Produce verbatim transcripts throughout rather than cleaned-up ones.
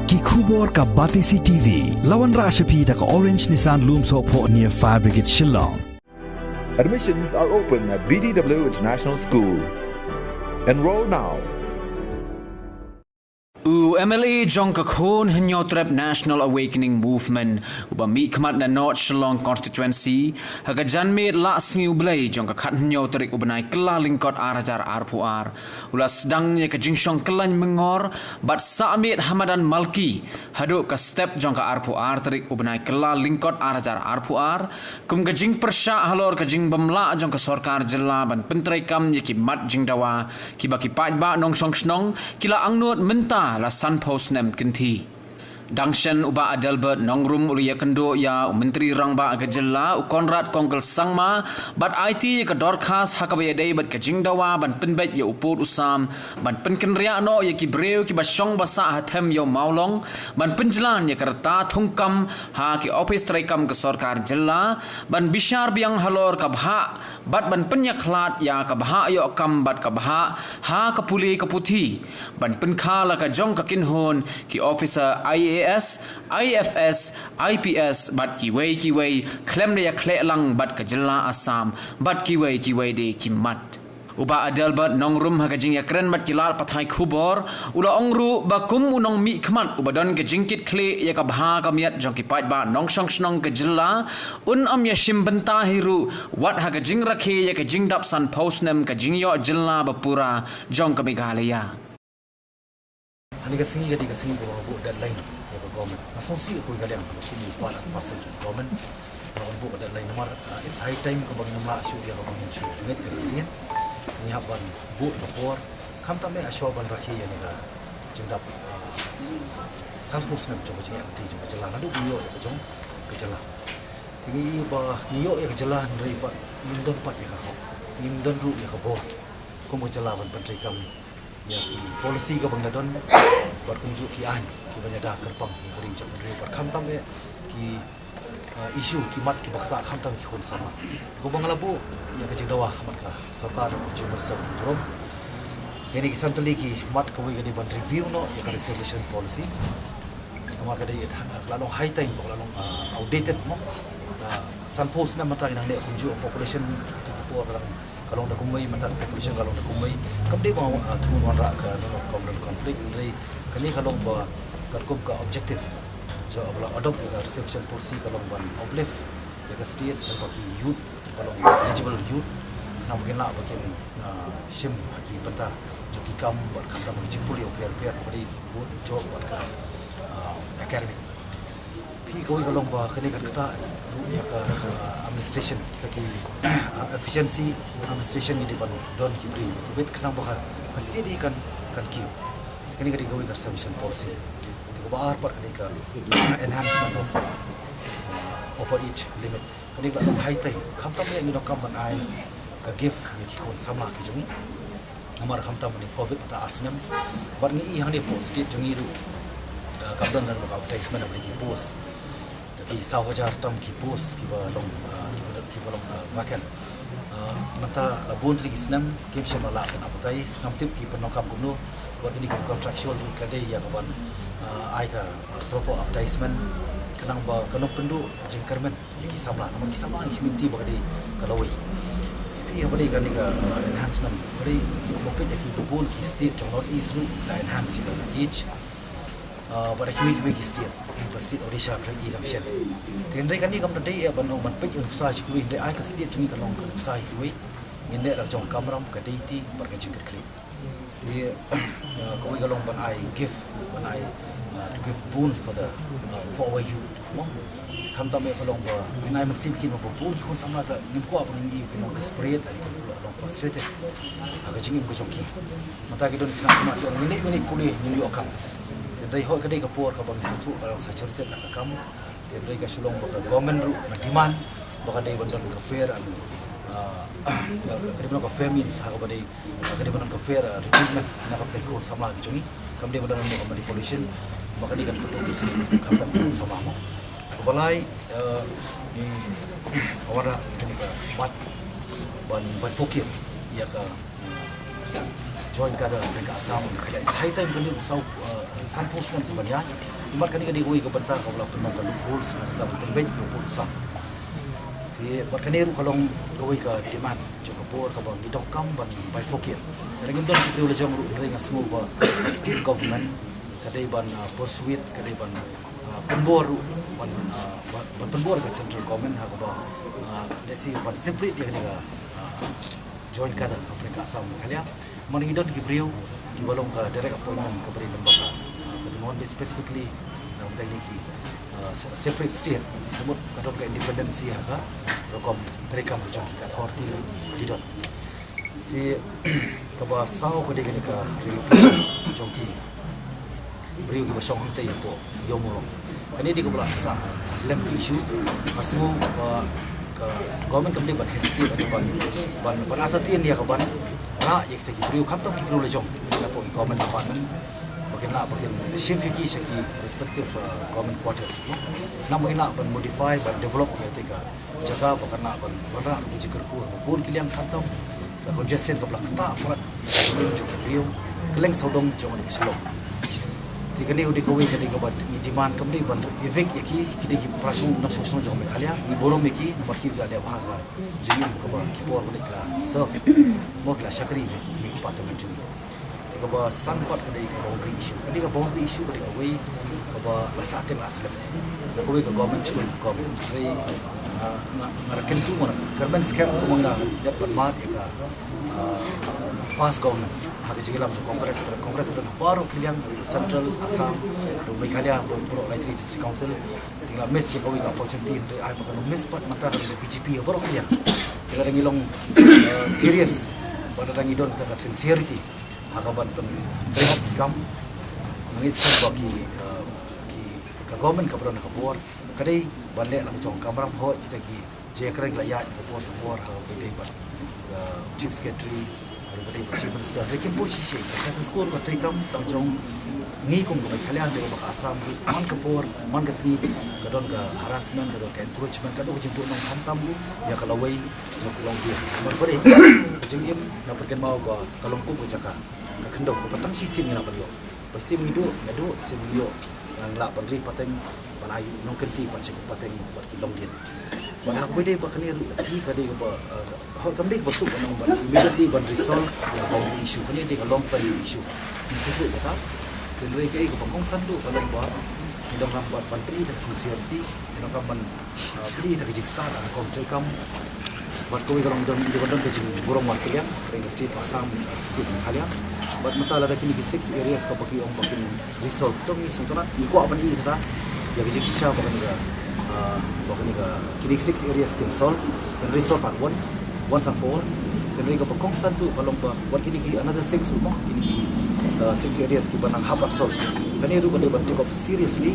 Ki khubor ka Batesi T V. La wanrah sha phi da ka Orange Nissan Lumsohphoh near Fire Brigade Shillong. Admissions are open at B D W International School. Enroll now. U M L A jong ka Khun Hynñiewtrep National Awakening Movement, uba mihkhmat na North Shillong Constituency, ha ka janmiet Lahsngi U Blei jong ka khathynñiew tarik u bnai Kyllalyngkot ar hajar arphew ar, u la sdang ïa ka jingshong kyllain myngor bad sahmiet ha madan Malki haduh ka step jong ka arphew ar tarik u bnai Kyllalyngkot ar hajar arphew ar, kum ka jingpyrshah halor ka jingbymlah jong ka sorkar jylla ban pyntreikam ïa ki mat jingdawa kiba ki paidbah nongshong shnong ki la angnud mynta la sanphew snem kynthih. Dang shen u Bah Adelbert Nongrum u la ïakynduh ïa u Myntri Rangbah ka jylla u Conrad Kongkal Sangma bad aiti ïa ka dorkhas ha kaba ïadei bad ka jingdawa ban pynbeit ïa u pud u sam ban pynkynriah noh ïa ki briew kiba shong ba sah ha them ïew mawlong, ban pynjlan ïa ka rta thungkam ha ki ophis treikam ka sorkar jylla, ban bishar biang halor ka bhah bad ban pynïakhlad ïa ka bhah ïoh kam bad ka bhah ha ka pule ka puthi, ban pynkha la ka jong ka kynhun ki officer I A S, I F S, I P S bad kiwei kiwei khlem da ïakhleh lang bad ka jylla Assam bad kiwei kiwei de ki mat. U Bah Adelbert Nongrum ha ka jingïakren bad ki lad pathai khubor u la ong ruh ba kum u nongmihkhmat uba don ka jingkitkhlieh ïa ka bha ka miat jong ki paidbah nongshong shnong ka jylla, un ym ïashim bynta hi ruh wat ha ka jingrakhe ïa ka jingdap sanphew snem ka jingïoh jylla ba pura jong ka Meghalaya. Hangne ka sngi ka dei ka sngi kaba buh deadline ïa ka government. Nga sngewsih ïa kawei ka liang, kaba kum u part and parcel jong ka government. Nga wan buh ka deadline namar, ah, it's high time kaba ngin ym lah shuh ïa kaba ngin shu jngoh ïa ka ktien. Ngi hap ban buh ïa ka por. Khamtam eh, ah, shuwa ban rakhe ïa kane ka jingdap, ah, sanphew snem jong ka jingïaid lynti jong ka jylla naduh ba ngi ïoh ïa ka jong ka jylla. Te ngi i ba ngi ïoh ïa ka jylla hynrei pat ngim don pat ïa ka hok, ngim don ruh ïa ka bor. Kum ka jylla ban pyntreikam ïa ki policy kaba ngi la don bad kumjuh ki aiñ kiba ïada kyrpang ïa ka ri jong ka ri bad khamtam eh ki, ah, issue ki mat kiba ktah khamtam ki khun samla. Kumba nga la buh ïa ka jingdawa ha khmat ka sorkar, u Chief Minister u burom. Ïa kine ki san tylli ki mat, kawei ka dei ban review noh ïa ka reservation policy. Namar ka dei, ah, ka la long high time, ka la long, ah, outdated mo. Ah, sanphew snem mynta ngi nangne kumjuh population ha kito ki por ka long ka long da kumwei, mynta ka population ka long da kumwei. Kam dei ba, ah, thmu wanrah ka, ka conflict, hynrei kane ka long ba katkum ka objective jong ba la adopt ïa ka reservation policy ka long ban uplift ïa ka state, ïa ba ki youth kiba long eligible youth, khnang ba kin lah ba kin, ah, shim ha ki bynta jong ki kam bad khamtam ha ki jingpule bapher bapher, kaba dei bun job bad ka, ah, academic. Phi, kawei ka long ba kane kan ktah ruh ïa ka, ah, administration, kita ki, ah, efficiency administration, ngi dei ban don ki briew kiba tbit khnang ba ka, ka state kan, kan kiew. Kane ka dei kawei ka reservation policy. Te kaba ar pat ka dei ka enhancement of, ah, upper age limit. Kane ka long high time. Khamtam eh ngi donkam ban ai ka gift ïa ki khun samla ki jong ngi. Namar khamtam mynta covid mynta ar snem. Bad ngi i hangne hapoh state jong ngi ruh, ah, kam don na ka advertisement na ki post. Ki saw hajar tam ki post kiba long, ah, kiba, kiba long, ah, vacant. Ah, mynta la bun tylli ki snem kim shym la lah ban advertise, ngam tip ki pyndonkam kumno. Bad kine ki contractual ruh ka dei ïa ka ban, ah, ai ka, ah, proper advertisement khnang ba kan ym pynduh jingkyrmen ïa ki samla, namar ki samla ngi khmih te ba ka dei ka lawei. Te phi, haba dei kane ka, uh, enhancement, ba dei kumba peit ïa ki bun ki state jong North East ruh la enhance ïa ka age. Uh, bad kiwei kiwei ki state, ka state Odisha ka la i dang shen. Te hynrei kane kam da dei ïa ban ong ban peit ïa nuksa shi kiwei, hynrei ai ka state jong ngi ka long ka nuksa ïa kiwei. Ngin leh da ka jong ka kamram, ka dei te bad ka jingkitkhlieh. Te, uh, kawei ka long ban ai gift, ban ai, uh, to give boon for the, uh, for our youth, mo. Khamtam eh ka long ba ngin ai mynsiem kin ba bun ki khun samla ka ngim kwah ba ngin i kin long desperate, lane kin long frustrated ha ka jingim ka jong ki. Mynta ki don ki khynnah samla ki ong, ngin ïa, ngin ïa pule, ngin ïoh kam. Te hynrei hooid ka dei ka por kaba ngi sngewthuh ka long saturated la ka kam. Te hynrei ka shu long ba ka government ruh nga demand ba ka dei ban don ka fair and, ah, ka, ka dei ban don ka fair means, ha kaba dei, ka dei ban don ka fair, ah, recruitment na ka bynta ki khun samla ki jong ngi. Kam dei ban don ka manipulation, ba ka dei kan kut ka si ka bynta ki khun samla mo. Kaba lai, eh, ngi wanrah kane ka mat ban, ban bifurcate ïa ka, Joint Cadre ka Assam, ka ïa, it's high time ka dei u saw, uh, sanphew snem sa ban ïaid. Namar kane ka dei kawei ka bynta kaba la pynlong ka loopholes na ka bynta ban pynbeit ïa u pud u sam. Te bad kane ruh ka long kawei ka demand jong ka por kaba ngi donkam ban bifurcate. Lada ngim don ki briew la jong ruh, hynrei nga sngew ba state government ka dei ban, uh, persuade, ka dei ban, uh, pynbor ruh, ban, uh, ban, ban pynbor ka central government ha kaba, uh, let's say, ban separate ïa kane ka, uh, Joint Cadre hapdeng ka Assam Meghalaya. Namar ngi don ki briew kiba long ka direct appointment, kaba dei lem bad ka, uh, kaba ngi wan beit specifically na ka bynta kine ki, uh, se-, separate state. Ka mut ka don ka independency ha ka rukom treikam ka jong ki, ka authority ki don. Te kaba saw ka dei kane ka relocation jong ki briew kiba shong hangtei hapoh Ïewmawlong. Kane dei kaba la sah slem ka issue. Nga sngew ba ka government kam dei ban hesitate, ban, ban, ban entertain ïa ka ban rah ïa kita ki briew, khamtam ki briew la jong kiba dei hapoh ki government department, ba kin lah ba kin shift ïa ki sha ki respective, uh, government quarters, no? Khnang ba kin lah ban modify, ban develop ïa kita ka jaka, ba kan lah ban wanrah ruh ka jingkyrkhu ha bun ki liang, khamtam ka congestion kaba la ktah palat ïa ka jingim jong ki briew kylleng sawdong jong kane ka shalong. Te kane u dei kawei ka dei kaba ngi demand, kam dei ban evict ïa ki, ki dei ki para shnong nongshong shnong jong Meghalaya, ngi burom ïa ki namar ki la dep ha ka jingim kaba ki por ba ki la serve, mo, ki la shakri ïa ki kmie kpa tymmen jong ngi. Te kaba san pat ka dei ka boundary issue. Ka dei ka boundary issue ka dei kawei kaba la sah teng la slem. Ka kawei ka government sha kawei ka government. Hynrei, ah, nga, nga kyntu, nga kyrmen skhem kumba ngi la dep ban mad ïa ka, ah, past government ha ka jingïalam jong Congress, ka Congress ka don baroh ki liang, central, Assam, haduh Meghalaya, baroh lai tylli district council. Te ngi la miss ïa kawei ka opportunity, hynrei ai ba kan miss pat mynta ka dei ka B J P ha baroh ki liang. Te lada ngi long, ah, serious, bad lada ngi don ka sincerity ha ka ban pyntrei hok ki kam. Nga ngeit skhem ba ki, uh, ki, ka government kaba don ha ka por ka dei ban leh la ka jong ka kamram, hooid kita ki jingïakren ki la ïaid ka por sha por ha kaba ïadei bad, uh, Chief Secretary, ha kaba ïadei bad Chief Minister. Hynrei kim poi shisha, ka status quo ka treikam tang jong ngi kum ka Meghalaya, hynrei ba ka Assam ruh man ka por man ka sngi ka don ka harassment, ka don ka encroachment, ka don ka jingbuh nong khamtam ruh ïa ka lawei jong ki longdien. Namar ba dei ka jingim, nga pyrkhat mo, ba ka long kum ka jaka ka khyndew kaba tang shisien ngi lah ban ïoh. Ba shisien ngi duh, ngi duh, shisien ngi ïoh, ngi lah ban ri pateng, ban ai nongkynti pat sha ki pateng bad ki longdien. Bad ha kaba ïadei bad kane ruh, ka dei kaba, eh, hooid, kam dei kaba suk ban long, ban immediately ban resolve ïa ka issue. Kane dei ka long pending issue. Ngi sngewthuh kata. Hynrei kaei kaba kongsan duh ka long ba ngi donkam ban, ban pyntrei da ka sincerity, ngi donkam ban ah, pyntrei da ka jingstad ha ka rukom treikam. Bad kawei ka long, don, don, don ka jingburom markylliang hapdeng ka state Assam, ah, state Meghalaya. Bad mynta lada kine ki six areas kaba ki ong ba kin resolve, to ngi sngewtynnat, ngi kwah ban ïohi kata ïa ka jingshisha ba kane ka, ah, ba kane ka, kine ki six areas kin solve, kin resolve at once, once and for all. Hynrei kaba kongsan duh ka long ba wat kine ki another six ruh mo, kine ki, ah, six areas kiba nang hap ban solve, kane ruh ka dei ban take up seriously.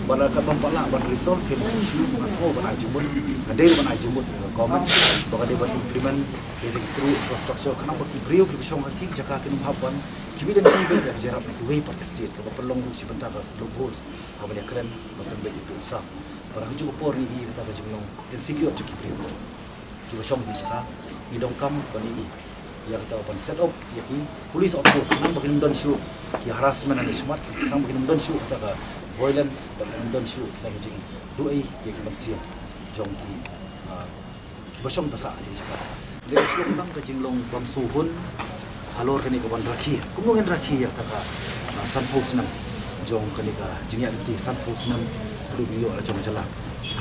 Bad lada ka bym pat lah ban resolve ïa kine ki issue, nga sngew ban ai jingmut, nga dei ruh ban ai jingmut ïa ka government ba ka dei ban implement ïa kita ki through infrastructure, khnang ba ki briew kiba shong ha kine ki jaka kin ym hap ban, ki mih lynti beit ïa ka jingïarap na kiwei pat ki state, kaba pynlong ruh shi bynta ka loopholes ha ban ïakren ban pynbeit ïa u pud u sam. Bad ha kajuh ka por ngi i kata ka jinglong insecure jong ki briew kiba shong ha kine ki jaka. Ngi donkam ban ïohi ïa kata ban set up ïa ki police outpost, khnang ba kin ym don shuh ki harassment ha ne shakhmat, khnang ba kin ym don shuh kata ka violence, ba kin ym don shuh kata ka jingduh ei ïa ki mynsiem jong ki, ah, kiba shong ba sah ha kine ki jaka. Dei ka shlur tang ka jinglong bym sngewhun halor kane ka ban rakhe. Kumno ngin rakhe ïa kata ka, ah, sanphew snem jong kane ka jingïaid lynti, sanphew snem haduh ba ïoh la jong ka jylla.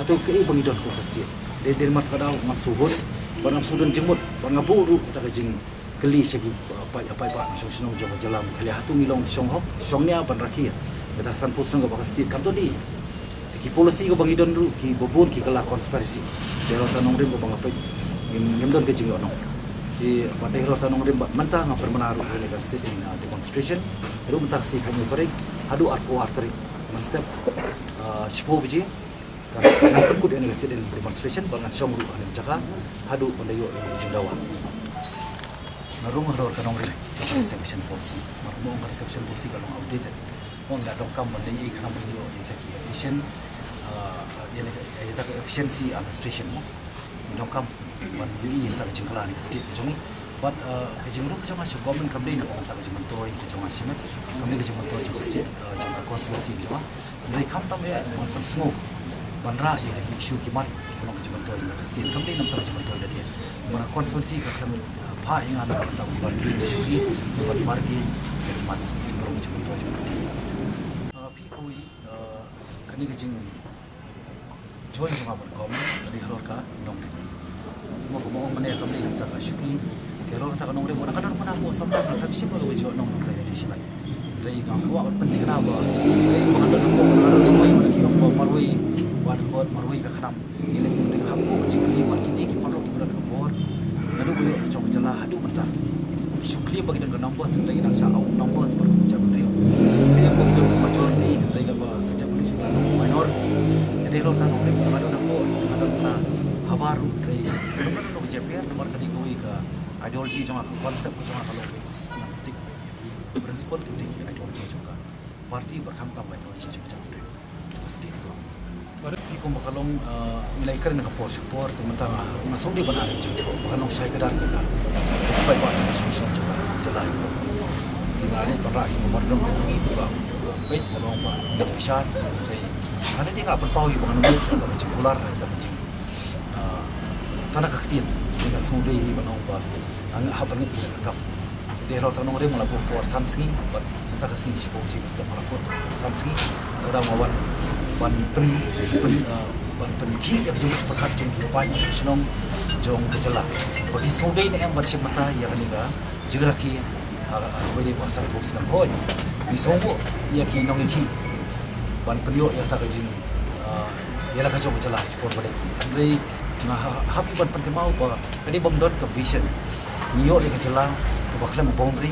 Hato kaei ba ngi don kum ka state? Dei, dei namar kata ka daw ngam sngewhun, bad ngam sngewdon jingmut, bad nga buh ruh kata ka jingkylli sha ki, uh, paid, paidbah nongshong shnong jong ka jylla Meghalaya. Hato ngi long shong hok, shong nia ban rakhe ïa kata ka sanphew snem kaba ka state kam don ei. Te ki policy kaba ngi don ruh kiba bun ki kylla conspiracy. Dei halor kata ka nongrim kaba nga peit ngim, ngim don ka jingïohnong. Te bad dei halor kata ka nongrim bad mynta nga pynbna ruh ïa kane ka sit-in, uh, demonstration. Haduh mynta ka sngi khathynñiew tarik haduh arphew ar tarik. Mynstep, uh, shiphew baje. Ngan pynkut ïa kane ka sit-in demonstration bad ngan shong ruh ha kane ka jaka haduh ban da ïoh ïa kane ka jingdawa. Nga rung halor ka nongrim ka reservation policy. Namar mo, ka reservation policy ka long outdated. Mo, ngi la donkam ban da ïoh, khnang ban ïoh ïa kita ki efficient, ah, ïa kita ki efficiency administration mo. Ngi donkam ban ïoh ïa kita ki jingkylla ha kane ka state ka jong ngi. Wat, eh, ka jingruh ka jong nga sha government kam dei na ka bynta ka jingmyntoi ka jong nga shimet, kam dei ka jingmyntoi jong ka state, eh, jong ka constituency ka jong nga. Hynrei khamtam eh ban pynsngew ban rah ïa kita ki issue ki mat kiba long ka jingmyntoi jong ka state, kam dei na ka bynta ka jingmyntoi da dei. Namar ka constituency ka khlem, eh, phah ïa nga na ka bynta ban bargain ïa ki issue, ban bargain ïa ki mat kiba long ka jingmyntoi jong ka state. Eh, phi kawei, eh, kane ka jing join jong nga bad ka government ka dei halor ka nongrim. Mo, kumba ong mynne kam dei na ka bynta ka shuki. Te halor kata ka nongrim, wat la ka don mynta hapoh Assam Rifles, ka dei shim ba ka jingong nongrim, te dei shimet. Hynrei nga kwah ban pynthikna ba, hynrei ba ka don hapoh, ka don hapoh, ba ki ong ba marwei, ba ka don marwei ka khnam. Ngi la ïoh ring hapoh ka jingkylli bad kine ki paralok kiba don ka bor. Naduh ba ïoh ka jong ka jylla haduh mynta, ki shu kylli ba ki don ka numbers, hynrei ngi dang shah out numbers bad ka jait bynriew. Ki kylli ba ki don ka majority, hynrei kaba ka jait bynriew shu la long minority. Hynrei halor kata nongrim, ka don hapoh, ka don na habar ruh, hynrei ka don ka jait bynriew namar ka dei kawei ka ideology jong nga, ka concept ka jong nga ka long kawei ka stick principle, ka dei ki ideology jong ka party bad khamtam ka ideology jong ka jait bynriew. Jong ka state ruh. Phi kumba ka long, eh, ngi la ïakren na ka por sha ka por, te mynta nga, nga sngewdei ban ai ka jingthoh ba kan long shai kdar ïa ka paidbah jong ka shnong shnong jong ka jylla. Te nga leit ban rah ïa ki memorandum tang sngi, te ba peit ba long ba nang bishar, te nga leit, nga pynpaw ïa ba ngan ym leit ïa ka jingkular, ïa ka jing, eh, tang na ka ktien. Te nga sngewdei ban ong ba nga hap ban leit ïa ka kam. Dei halor kata ka nongrim nga la buh por san sngi, bad mynta ka sngi shiphew June step nga la buh san sngi. Te nga wan ban pyn, pyn, eh, ban pynkhih ïa ka jingpyrkhat jong ki paidbah shnong shnong jong ka jylla. Ba ki sngewdei ne em ban shim bynta ïa kane ka jingrakhe, ah, ah, kaba dei ba sanphew snem hooid. Ngi sngewbha ïa ki nongïakhih ban pynïoh ïa kata ka jing, ah, ïa la ka jong ka jylla ki por ba dei. Hynrei nga ha-, hap ban pynkynmaw ba ka dei bym don ka vision. Ngi ïoh ïa ka jylla kaba khlem boundary.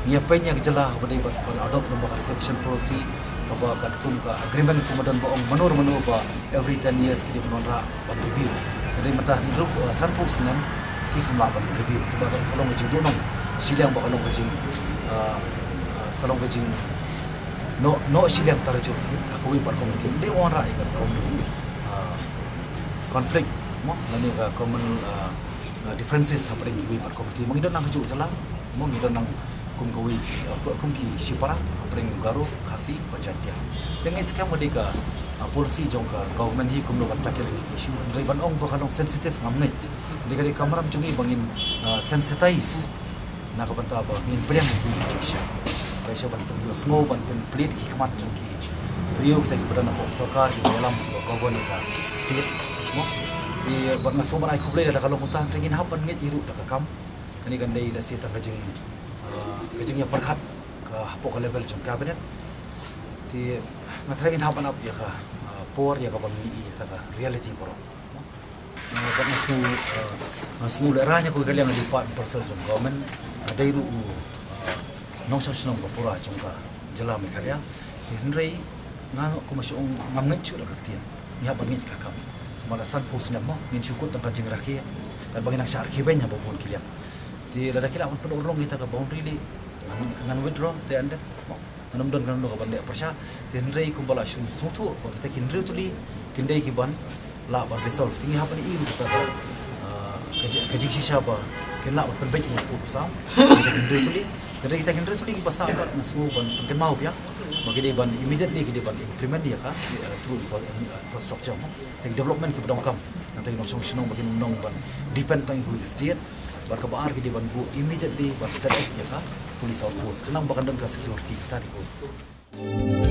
Ngi ïa peit ïa ka jylla kaba dei ban, ban adopt lyngba ka reservation policy, kaba katkum ka agreement kumba don ba ong mano mano ba every ten years ki dei ban wanrah ban review. Ka dei mynta hynriew, uh, sanphew snem ki khlem lah ban review. Kaba ka long ka jingduhnong shiliang ba ka long ka jing, uh, uh, ka long ka jing noh, noh shiliang tarajur ha kawei pat ka community. Dei wanrah ïa ka common, uh, conflict mo, lane ka common, uh, uh, differences hapdeng kiwei pat ka community. Mo, ngi don nang kajuh jylla, mo, ngi don nang kum kawei, uh, kum ki shipara hapdeng Garo, Khasi bad Jaiñtia. Te ngeit skhem ka dei ka, uh, policy jong ka government hi kumno ban tackle ïa ki issue. Hynrei ban ong ba ka long sensitive ngam ngeit. Dei ka dei ka kamram jong ngi ba ngin, uh, sensitize na ka bynta ba ngin pdiang ïa ki issue. Ba sha ban pynïohsngew, ban pynplie ki khmat jong ki briew, kita kiba don hapoh sorkar, kiba ïalam, kiba govern ïa ka state, mo. Te bad nga sngewbha ban ai khublei lada ka long kumta, hynrei ngin hap ban ngeit hi ruh da ka kam. Kane kan dei lehse tang ka jing, ah, ka jingïapyrkhat ka hapoh ka level jong cabinet. Te nga tharai ngin hap ban ap ïa ka, ah, por ïa ka ban ïohi ïa ka reality baroh. Nga, nga sngew, eh, nga sngew lehrain ïa kawei ka liang, nga dei part and parcel jong government, nga dei ruh u, eh, nongshong shnong ba pura jong ka jylla Meghalaya. Te hynrei nga kum shu ong ngam ngeit shuh da ka ktien. Ngi hap ban ngeit ka kam. Namar la sanphew snem mo ngin shu kut tang ka jingrakhe. Katba ngi nang shah rakhe beiñ ha ba bun ki liang. Te lada ki lah ban pynurlong kita ka boundary lei, ngan, ngan withdraw te, and then mo. Ngan ym don kano kano ka ban leh pyrshah. Te hynrei kumba la shu sngewthuh ba kita ki hynriew tylli kin dei ki ban lah ban resolve. Te ngi hap ban ïohi ruh kita ka, ah, ka ji-, ka jingshisha ba kin lah ban pynbeit ïa u pud u sam. Kita ki hynriew tylli, hynrei kita ki hynriew tylli kiba sah pat nga sngew ban pynkynmaw ïa ba ki dei ban immediately ki dei ban implement ïa ka, eh, through infra-, infrastructure mo. Te ki development kiba donkam. Nangta ki nongshong shnong ba kin ym nang ban depend tang ïa kawei ka state. Bad kaba ar ki dei ban buh immediately ban set up ïa ka police outpost. Khnang ba kan don ka security, kata dei kawei.